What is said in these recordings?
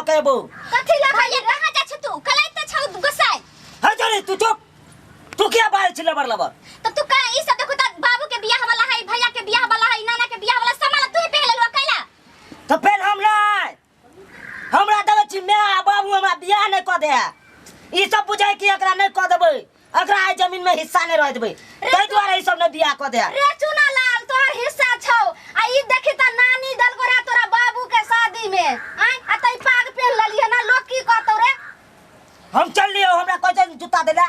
के एबो। कथी लऽ भैया कहाँ जाइ छै तू कलाइ तऽ छौ गोसाइ। हे जोरी तू चुप, तू किया बाजै छी लबर लबर? तऽ तू का ई सब देखो तऽ बाबू के बियाह वाला है, भैया के बियाह वाला है, नाना के बियाह वाला सब माला तू ही पहन लेलुआ कैला? तऽ फेर हम नहि, हमरा देबै छी माय आ बाबू हमरा बियाह नहि कऽ दे है। ई सब बुझै कि एकरा नहि कऽ देबै, एकरा एहि जमीन में हिस्सा नहि रह देबै, ताहि दुआरे ई सब नहि बियाह कऽ दे है। रे चुना लाल तोहर हिस्सा छौ आ ई देखी त नानी दलगोरा तोरा बाबू के शादी में आय आ तई पाग पेन लेलिए ना, लोग की कहतौ रे? हम चल लियो, हमरा कहै छै जूता देला।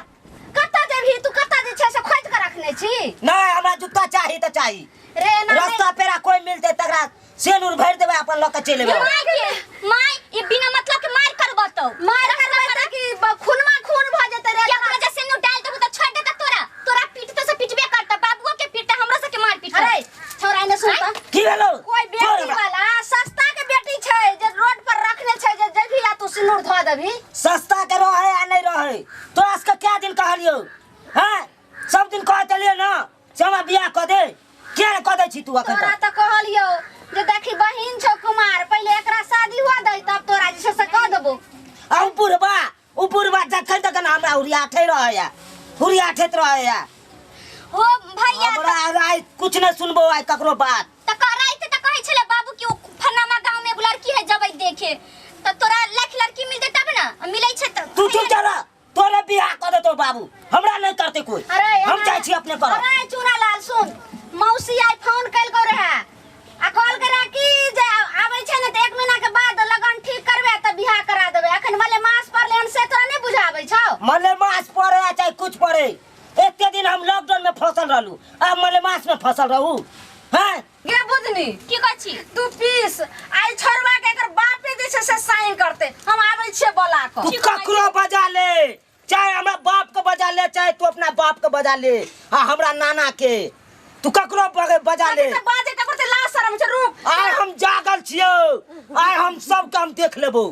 कतऽ जेबही तू, कतऽ जे छै से खोजि के रखने छी? नहीं हमरा जूता चाही तऽ चाही। रे ना रास्ता पेरा कोई मिलते तकरा सेनुर भरि देबै, अपन लऽ के चलि एबै। माय के माय ई बिना मतलब के मार करबो तो। मार करबै तऽ कि खूनमा खून भऽ जेतै रे। केकरो जे सेनुर डाल देबो तऽ छोड़ देतै तोरा, तोरा पीटते से पीटबे करतै, बाबुओ के पीटते, हमरो सबके मार पीटते। अरे छोरा एने सुन तऽ। की भेलौ? कोई छोड़ बेटी हमरा। वाला सस्ता के बेटी छै जे रोड पर रखने छै, जे जेबही आ तू सिनूर धऽ देबही। सस्ता के रहै आ नहि रहै, तोरा सबके कए दिन कहलियौ? हैं सब दिन कहैत एलियौ ना से हमरा बियाह कऽ दे, किया नहि कऽ दै छी तू अखन तोरा तक? तऽ कहलियौ जे देखी बहिन छौ कुमार, पहिले एकरा शादी हुआ दै तब तोरा जे छै से कऽ देबो। आ उ बुढ़बा जखन तखन हमरा हुरियाठे रहैया, हुरियाठैत रहैया। हो भैया हमरा आइ कुछ नहि सुनबो आइ ककरो बात। तऽ राति तऽ कहै छलै बाबू कि ओ फलाना गाँव में एगो लड़की है जबै देखे, तऽ तोरा लाख लड़की मिलतै तब ना, आ मिलै छै तऽ तू चुप जा रह, तोरे बियाह कऽ देतौ बाबू, हमरा नहि करतै कोई। अरे हम जाइ छी अपने करब। अरे चूना लाल सुन, मौसी आइ फोन कइलको रहे आ कहलकै रहे कि जे आबै छै ने तऽ 1 महीना के बाद लगन ठीक करबै तऽ बियाह करा देबै। अखन मले मास पड़लै हन से तोरा नहि बुझाबै छौ? मले मास पड़े आ चाहे कुछ पड़े, एते दिन हम लॉकडाउन में फसल रहलू, आब मले मास में फसल रहू। हैं गे बुधनी की कहै छी? 2 पीस आइ छोड़वा के एकर बापे जे छै से साइन करते, हम आबै छियै बोला कऽ। तू ककरो बजा ले, चाहे हमरा बाप के बजा ले, चाहे तू अपना बाप के बजा ले आ हमरा नाना के, तू ककरो बजा ले। तऽ बाजे ककरो तऽ लाज शरम छै, रुक। आइ हम जागल छियौ, आइ हम सब काम देख लेबो।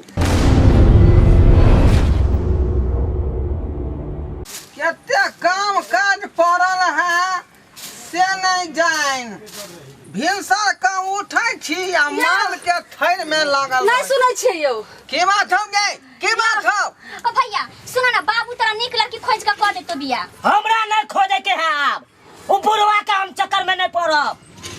कते काम काज पड़ल है से नहीं जान, भिनसर के उठै छी आ माल के थैर में लागल। नहीं सुनै छियै यौ। की बात हौ गे, की बात हौ? ओ भैया सुन ना, बाबू तोरा नीक लड़की खोज के कऽ देतो बियाह। हमरा नहीं खोजे के है आब, उ बुढ़वा के हम चक्कर में नहीं पड़ब,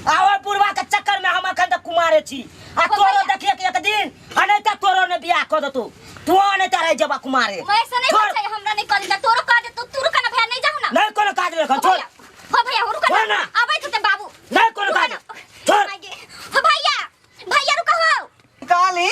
आ ओहि बुढ़वा के चक्कर में हम अखन तक कुमारे छी। आ ओ तोरो भैया। देखिए कि एक दिन आ नहीं तऽ तोरो ने बियाह कऽ देतो, तू नहीं तऽ रहि जेबा कुमारे। मैं ऐसा नहीं छोड़। छै, हमरा नहीं कऽ देता, तोरो कऽ देतो, तू रुक ना भैया, नहीं जाऊ ना। नहीं कोनो काज नहीं, हो छोड़। भैया, हो भैया, रुक ना। छोड़ ना। आबै हेतै बाबू। नहीं कोनो रुक काज, ना। छोड़। माय गे। हो भैया, भैया रुक हो। काली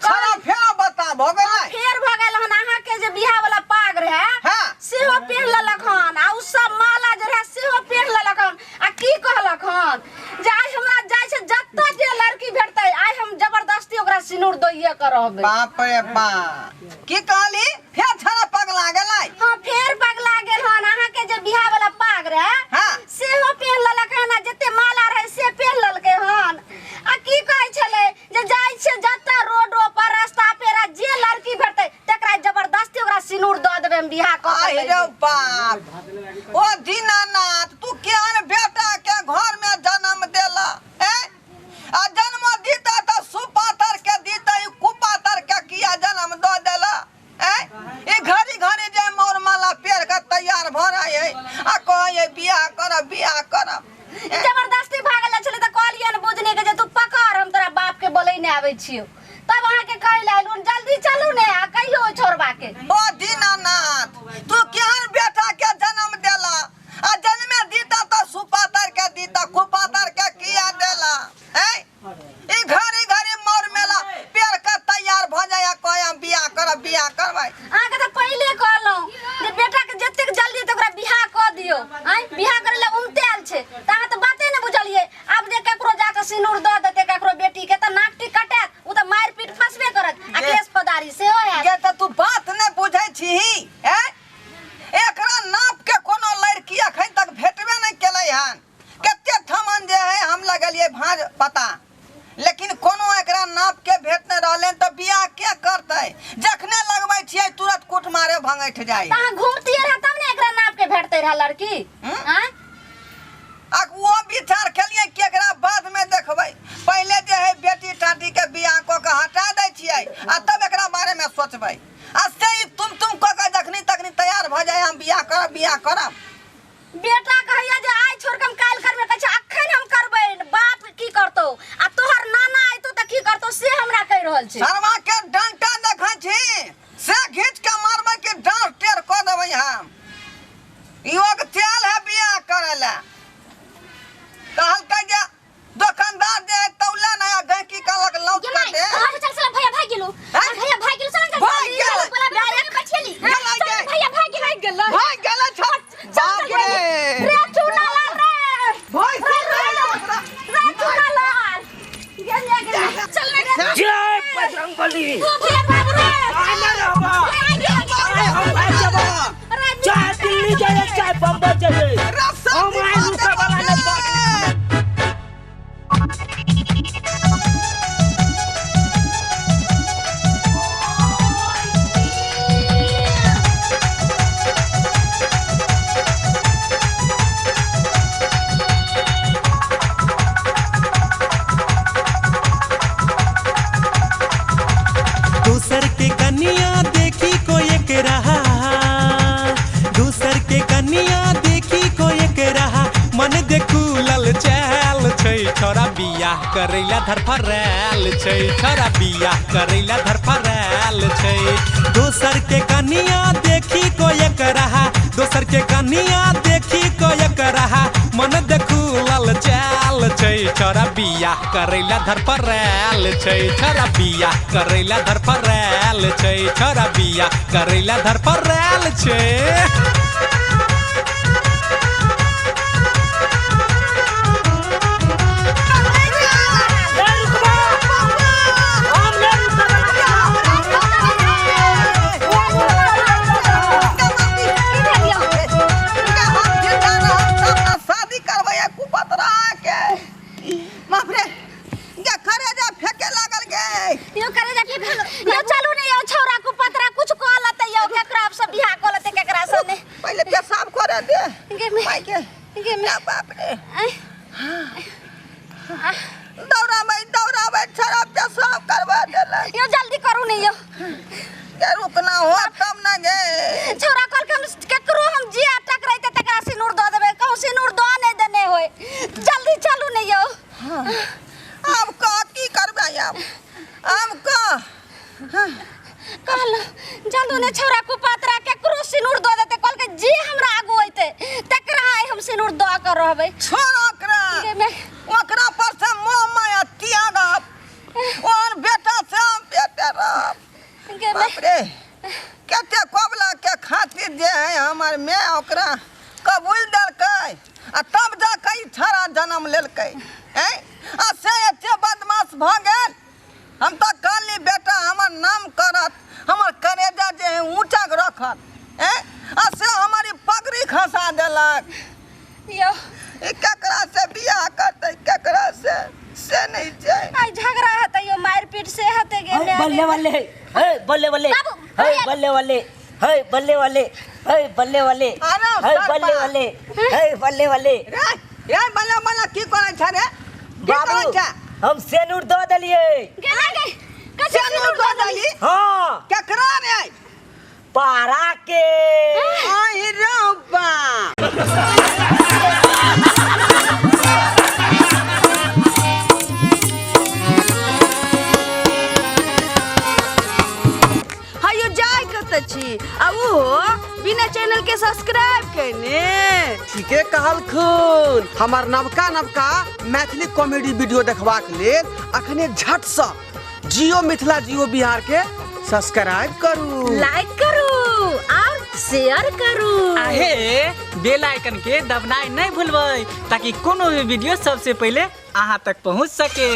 छड़ा फेर बता भऽ गेलै? फेर भऽ गेल हन अहाँ के जे बियाह वाला पाग रहे हाँ। सेहो पेन लेलक हन, आ उ सब माला जे रहे सेहो पेन लेलक हन। आ की कहलक हन जे आइ हमरा जाइ छै जतऽ जे लड़की भेटतै आइ हम जबरदस्ती ओकरा सिनूर दैये के रहबै। बाप रे बाप, की कहली? फेर छड़ा पगला गेलै? हाँ फेर पगला गेल हन। अहाँ के जे बियाह वाला पाग रहे हाँ। सेहो पेन लेलक हन, आ जते माला रहे से पेन लेलकै हन। आ की कहै छलै जे जाइ छै जतऽ रोडो पर रास्ता पेरा जे लड़की भेटतै तकरा जबरदस्ती ओकरा सिनूर दऽ देबै हम बियाह कऽ के आहि रे बाप, ओ दीनानाथ तू केहन बेटा के घर में जन्म देला? हैं? आ जन्म दीता तऽ सुपातर के दीता, ई कुपातर के किया जन्म दऽ देला? हैं? ई घड़ी घड़ी जे मोर माला पेर के तैयार भऽ रहै है आ कहै है बियाह करब बियाह करब। जबरदस्ती भागल जाइ छलै तऽ कहलियै ने बुझनी के जे तू पकड़, हम तोरा बाप के बोलै नहि आबै छियौ, तब अहाँके कहै लए एलहुँ जल्दी चलू ने आ कहियौ ओहि छोड़बा के। ओ दीनानाथ तू केहन बेटा के जन्म देला? आ जन्मे दीता तऽ सुपातर के दीता, कुपातर के किया देला? हैं? ई घड़ी घड़ी मोर मेला पेर के तैयार भऽ जाय आ कहै हम बियाह करब बियाह करबै। अहाँके तऽ पहिले कहलहुँ जे बेटा के जतेक जल्दी तऽ ओकरा बियाह कऽ दियौ। आँय बियाह करै लए उमते आयल छै तऽ अहाँ तऽ बाते नहि बुझलियै। आब जे ककरो जाकऽ सिनूर दऽ देतै ककरो बेटी के तऽ नाक टीक कटायत, ओ तऽ मारि पीट फंसबे करत आ केस फौजदारी सेहो हैत। गे तऽ तू बात नहि बुझै छीही? हैं? एकरा नाप के कोनो लड़की अखन तक भेटबे नहि केलै हन। कते ठमन जे है हम लगलियै भाँज पता, लेकिन कोनो एकरा नाप के भेट नहि रहलै तऽ बियाह के करतै? जखने लगबै छियै तुरंत कूट मारे भंगैठ जाइ। तऽ अहाँ घुमतियै रहे तब ने एकरा नाप के भेटतै रहे लड़की। हम्म? आँय? आ ओ विचार केलियै कि एकरा बाद में देखबै, पहिले जे है बेटी टाटी के बियाह कऽ के हटा दै छियै आ तब एकरा बारे में सोचबै। आ से ई तुम तुम कऽ के जखनी तखनी तैयार भऽ जाय हम बियाह करब बियाह करब। बेटा कहैया जे आइ छोड़ के हम काल्हि करबै, कहै छै अखन हम करबै, बाप की करतौ आ तोहर नाना अयतौ तऽ की करतौ से हमरा कहि रहल छै। सरवा के डंटा देखै छी से घीच के मारबै कि डाँट टेढ़ कऽ देबै हम। योग तेल है बियाह करे ला, कहलकै जे दोकानदार जे है तौला नया गहकी कहलक लौट ये कर माय दे। अहाँ चल चल भैया भाग गेलू। हैं? भैया भाग गेलू, चल चल भाग गेलै। बोला बोला बैठेली। गेलै, चल गे। भैया भाग गेल, भाग गेल, भाग गेलै छौ। बाप रे रे चूना लाल रे, भाग रे चूना लाल गेल गेल चल रे। जय बजरंगबली। ओ भैया बाबू रे। आइ नहि रहबा। आइ हम भागि जेबा। चाहे दिल्ली जाइए चाहे बम्बई जाइए, हम आइ रुकै वाला नहि बात। दूसर के कनिया देखी को एक रहा, दूसर के कनिया देखी को एक रहा, मन देखू लल चैल छै छोरा बियाह करैला धरफरायल छै, छोरा बियाह करैला धरफरायल छै। दोसर के कनिया देखी को एक रहा, दोसर के कनिया देखी को एक रहा, मन देखू लल चैल छै छोरा बियाह करैला धरफरायल छै, छोरा बियाह करैला धरफरायल छै, छोरा बियाह करैला धरफरायल छै। नहि रुकबा, हम नहि रुकै वाला। शादी करबै कुपतरा के। बाप रे गे खरे जा फेके लागल गे। यो करे जा के यो चलू ने यो छौरा को पतरा कुछ कह लते, यो केकरा सब बियाह कह लते केकरा से ने। पहिले पेशाब करे दे गे में माय के। गे में ना बाप रे आय, दौड़ाबै दौड़ाबै छड़ा पेशाब करवा देलक। यो जल्दी करू ने यो। गे रुकना हो तब ना गे। छौरा कहलकै हम केकरो हम जे टकराइते तकरा सिनूर दऽ देबै, कहूँ सिनूर दऽ नहि देने होय, जल्दी चलू ने यो। आब कह की करबै आब, आब कह। कहल जल्दी ने छौरा को पतरा केकरो सिनूर दऽ देतै, कहलकै जे हमरा आगू अयतै तकरा आइ हम सिनूर दऽ कऽ रहबै। छोड़ ओकरा, गे में ओकरा पर से मोह माया त्यागब, ओहन बेटा से हम बेटे रहब। गे में बाप रे कते कबला के खातिर जे है हमर my ओकरा कबूल देलकै आ तब जा के ई छड़ा जन्म लेलकै। हैं आ से एते बदमाश भऽ गेल। हम तऽ कहली बेटा हमर नाम करत, हमर करेजा जे है ऊँचा रखत, हैं आ से हमर ई पगड़ी खसा देलक। यो ई केकरा से बियाह करतै केकरा से, से नहीं छै। आइ झगड़ा हेतै यो मारि पीट से हेतै गे हे my. बल्ले बल्ले, हे बल्ले बल्ले, बाबू, हे भैया। बल्ले बल्ले, हे बल्ले बल्ले, हे बल्ले बल्ले, अरे हे सरपा। बल्ले बल्ले, हे बल्ले बल्ले। रे रे बल्ले बल्ले की करै छै रे, की करै बाबू छै? हम सेनूर दऽ देलियै। गे ना गे कैसे सिनूर दऽ देली? हाँ। केकरा रे? पारा के। आहि रे बा। हयो जाय कतऽ छी आ ओहो बिना चैनल के सब्सक्राइब केने? ठीके कहलखुन। हमार नवका नवका मैथिली कॉमेडी वीडियो देखबाक लेल अखने झटसँ जियो मिथिला जियो बिहार के सब्सक्राइब करू, लाइक करू और शेयर करू। आहे बेल आइकन के दबनाइ नहीं भूलबै ताकि कोनो भी वीडियो सबसे पहले अहाँ तक पहुँच सके।